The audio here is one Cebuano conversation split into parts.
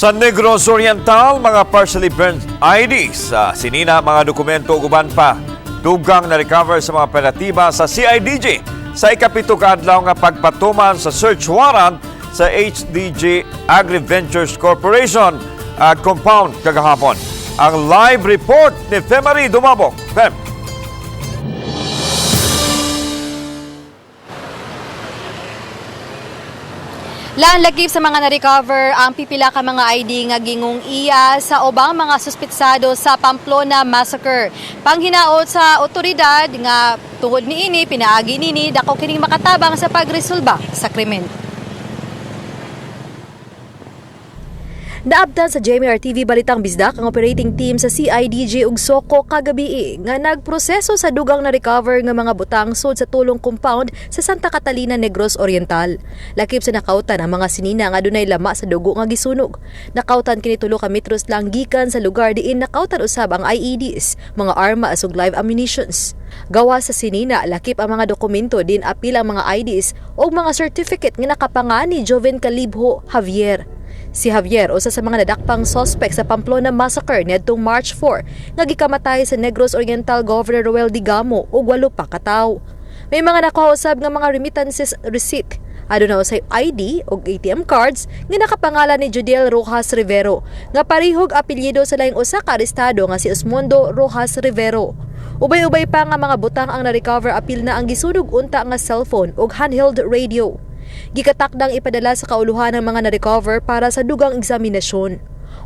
Sa Negros Oriental, mga partially burnt IDs, sinina mga dokumento ug uban pa, dugang na-recover sa mga operatiba sa CIDG sa 7 ka adlaw nga pagpatuman sa search warrant sa HDG Agriventures Corporation compound kagahapon. Ang live report ni Femary Dumabok. Fem. Laan, lakip sa mga na-recover ang pipila ka mga ID nga gingong iya sa ubang mga suspitsado sa Pamplona Massacre. Panghinaot sa otoridad nga tungod niini, pinaagi nini, dako kining makatabang sa pagresolba sa krimen. Naabtan sa JMR TV Balitang Bisdak ang operating team sa CIDG ug Soko kagabi nga nagproseso sa dugang na-recover nga mga butang sud sa tulong compound sa Santa Catalina, Negros Oriental. Lakip sa nakautan ang mga sinina nga adunay lama sa dugo nga gisunog. Nakautan kini 3 ka metros lang gikan sa lugar diin nakautan usab ang IEDs, mga armas ug live ammunitions. Gawa sa sinina, lakip ang mga dokumento din apil ang mga IDs o mga certificate nga nakapanga ni Joven Calibho Javier. Si Javier, usa sa mga nadakpang suspect sa Pamplona Massacre niadtong March 4, nga gikamatay sa Negros Oriental Governor Roel Digamo ug 8 pa ka tawo. May mga nakuha usab nga mga remittances receipt. Aduna usay ID ug ATM cards nga nakapangalan ni Judiel Rojas Rivero, nga parihog apelyido sa laing usa ka arestado nga si Osmundo Rojas Rivero. Ubay-ubay pa nga mga butang ang na-recover, apil na ang gisunog unta nga cellphone ug handheld radio. Gikatakdang ipadala sa kauluhan ng mga na-recover para sa dugang eksaminasyon.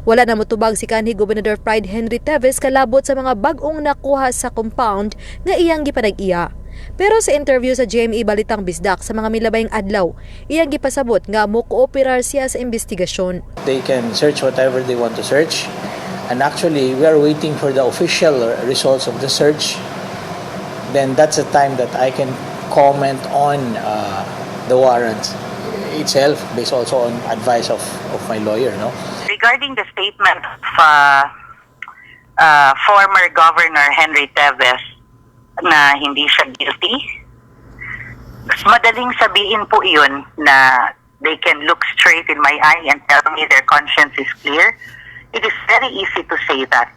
Wala na motubag si kanhi Gobernador Pryde Henry Teves kalabot sa mga bag-ong nakuha sa compound nga iyang gipanag-iya. Pero sa interview sa GMA Balitang Bisdak sa mga milabayng adlaw, iyang gipasabot nga mo kooperar siya sa investigasyon. They can search whatever they want to search. And actually, we are waiting for the official results of the search. Then that's the time that I can comment on the warrants itself, based also on advice of my lawyer. No? Regarding the statement of former Governor Henry Teves na hindi siya guilty, mas madaling sabihin po iyon na they can look straight in my eye and tell me their conscience is clear. It is very easy to say that.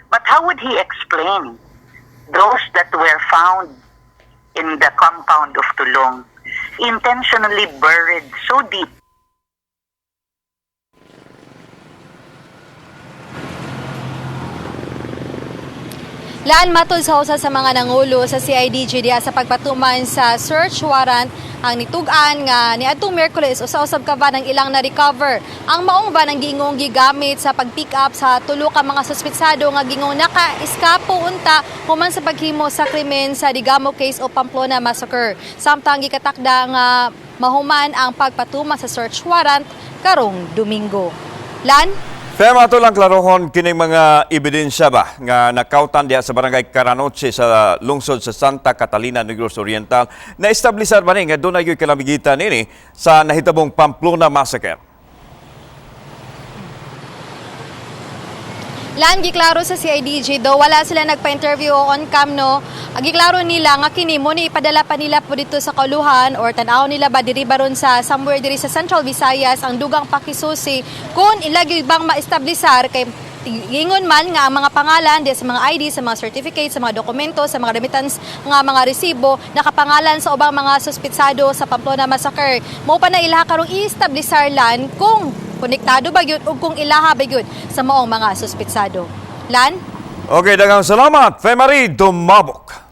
But how would he explain those that were found in the compound of Tulong, intentionally buried so deep? Laan, matod sa usa sa mga nangulo sa CIDG diha sa pagpatuman sa search warrant, ang nitug-an nga niadtong Miyerkules usa usab ka van ang ilang na-recover. Ang maong van ang giingong gigamit sa pag-pick up sa tulo ka mga suspitsado nga gingong naka-eskapo unta human sa paghimo sa krimen sa Digamo case o Pamplona Massacre. Samtang gikatakda nga mahuman ang pagpatuman sa search warrant karong Domingo. Lan? Fem, ato lang klarohon kining mga ebidensya ba nga nakautan diha sa barangay Caranoche sa lungsod sa Santa Catalina, Negros Oriental. Na-establisar ba ni nga dunay gyud kalamigitan nini sa nahitabong Pamplona Massacre? Lan, giklaro sa CIDG do wala sila nagpa-interview on cam, no. Ang giklaro nila nga kini mo ni ipadala pa nila po dito sa kauluhan or tan-aw nila ba diri baron sa somewhere diri sa Central Visayas ang dugang pakisusi kung ilagi bang maestablisar, kay ingon man nga ang mga pangalan di sa mga ID, sa mga certificate, sa mga dokumento, sa mga remittance nga mga resibo nakapangalan sa ubang mga suspitsado sa Pamplona Massacre. Mao pa na ilaha karong i-establisar lan kung konektado ba gyud ug kung ilaha ba gyud sa maong mga suspitsado. Lan? Okay, daghang salamat, Femary Dumabok.